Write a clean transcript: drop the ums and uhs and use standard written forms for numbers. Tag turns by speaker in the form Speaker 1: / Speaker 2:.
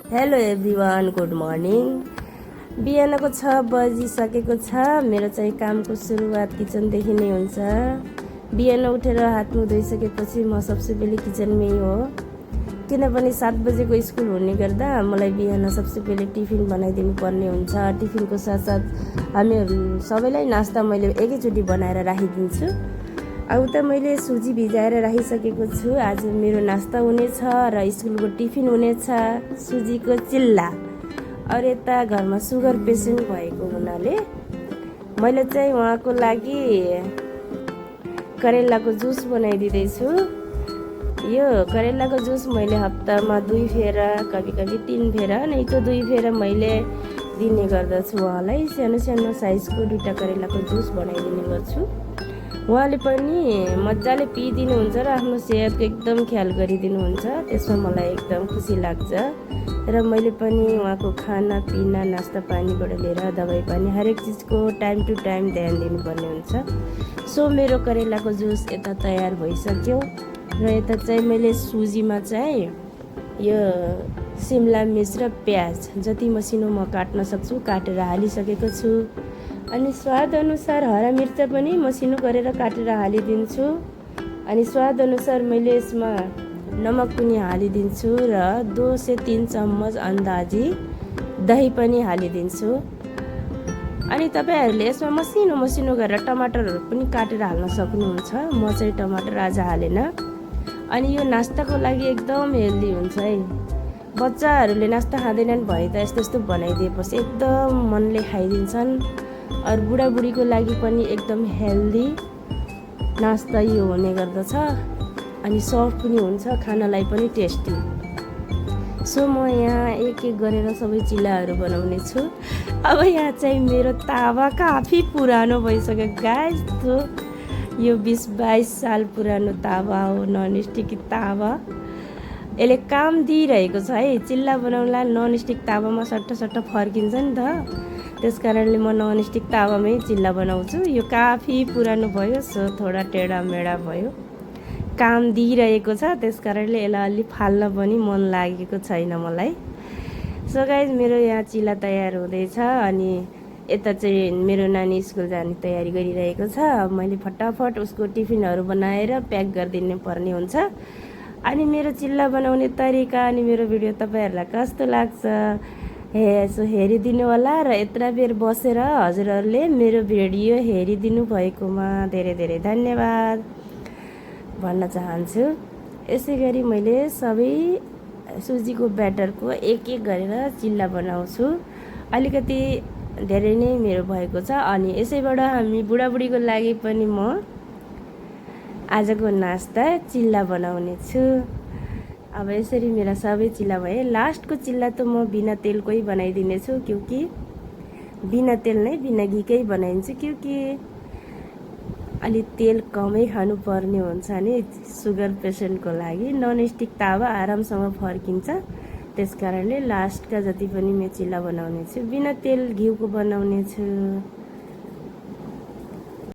Speaker 1: Hello everyone, good morning. बिहानको 6 बजिसकेको छ। मेरो चाहिँ कामको सुरुवात किचनदेखि नै हुन्छ। बिहान उठेर हात मुख धोइसकेपछि म सबसे पहिले किचनमै हो, किनभने 7 बजेको स्कुल हुने गर्दा मलाई बिहान सबसे पहिले टिफिन बनाइदिनु पर्ने हुन्छ। टिफिनको साथसाथ हामी सबैलाई नास्ता मैले एकैचोटि बनाएर राखिदिन्छु। अब त मैले सुजी भिजाएर राखिसकेको छु। आज मेरो नास्ता हुनेछ र स्कुलको टिफिन हुनेछ सुजीको चिल्ला। और यता घरमा सुगर पेसेन्ट भएको हुनाले मैले चाहिँ उहाँको लागि करेलाको जुस बनाइदिँदैछु। यो करेलाको जुस मैले हप्तामा 2 फेर, कभी कभी 3 फेर, नै त 2 फेर मैले दिने गर्दछु उहाँलाई। सानो सानो साइजको 2टा करेलाको जुस बनाइदिने गर्छु। उहाँले पनि मजाले पिइदिनुहुन्छ र आफ्नो सेहतको एकदम ख्याल गरिदिनुहुन्छ। त्यसमा मलाई एकदम खुसी लाग्छ र मैले पनि उहाँको खाना पिना नास्ता पानीबाट लिएर दबाई पानी हरेक चिजको टाइम टु टाइम ध्यान दिनुपर्ने हुन्छ। सो मेरो करेलाको जुस यता तयार भइसक्यो र यता चाहिँ मैले सुजीमा चाहिँ यो सिमला मिर्च र प्याज जति मसिनो म काट्न सक्छु काटेर हालिसकेको छु। अनि स्वाद अनुसार हरा मिर्च पनि मसिनो गरेर काटेर हालिदिन्छु। अनि स्वाद अनुसार मैले यसमा नमक पनि हालिदिन्छु र 2 से 3 चम्मच अन्दाजी दही पनि हालिदिन्छु। अनि तपाईहरूले यसमा मसिनो मसिनो गरेर टमाटरहरू पनि काटेर हाल्न सक्नुहुन्छ। म चाहिँ टमाटर आज हालेन। अनि यो नास्ताको लागि एकदम हेल्दी हुन्छ है। बच्चाहरूले नास्ता खाँदैनन् भने त यस्तो यस्तो बनाइदिएपछि एकदम मनले खाइदिन्छन्। और बुढाबुढीको लागि पनि एकदम हेल्दी नास्ता यो हुने गर्दछ। अनि सफ्ट पनि हुन्छ, खानालाई पनि टेस्टी। सो म यहाँ एक एक गरेर सबै चिल्लाहरू बनाउने छु। अब यहाँ चाहिँ मेरो तावा काफी पुरानो भइसक्यो गाइस। तो यो 20-22 साल पुरानो तावा हो, ननस्टिक तावा। यसले काम दिइरहेको छ है। चिल्ला बनाउनलाई ननस्टिक तावामा सट्ट फर्किन्छ नि त, त्यस कारणले म ननस्टिक तावामै चिल्ला बनाउँछु। यो काफी पुरानो भयो, सो थोडा टेढा मेढा भयो, काम दिइरहेको छ, त्यस कारणले यसलाई अलि फाल्न पनि मन लागेको छैन मलाई। सो गाइज मेरो यहाँ चिल्ला तयार हुँदैछ। अनि यता चाहिँ मेरो नानी स्कुल जाने तयारी गरिरहेको छ। मैले फटाफट उसको टिफिनहरू बनाएर प्याक गरिदिनु पर्ने हुन्छ। अनि मेरो चिल्ला बनाउने तरिका अनि मेरो भिडियो तपाईँहरूलाई कस्तो लाग्छ यसो हेरिदिनु होला। र यत्रा बेर बसेर हजुरहरूले मेरो भिडियो हेरिदिनु भएकोमा धेरै धेरै धन्यवाद भन्न चाहन्छु। यसै गरी मैले सबै सुजीको ब्याटरको एक एक गरेर चिल्ला बनाउँछु। अलिकति धेरै नै मेरो भएको छ। अनि यसैबाट हामी बुढाबुढीको लागि पनि म आजको नास्ता चिल्ला बनाउने छु। अब यसरी मेरा सबै चिल्ला भए। लास्टको चिल्ला त म बिना तेलकै बनाइदिनेछु, क्योंकि बिना तेल नै बिना घिकै बनाइन्छु, क्योंकि अलि तेल कमै खानुपर्ने हुन्छ नि सुगर पेसेन्टको लागि। ननस्टिक तावा आरामसँग फर्किन्छ, त्यस कारणले लास्टका जति पनि म चिल्ला बनाउने छु बिना तेल घिउको बनाउने छु।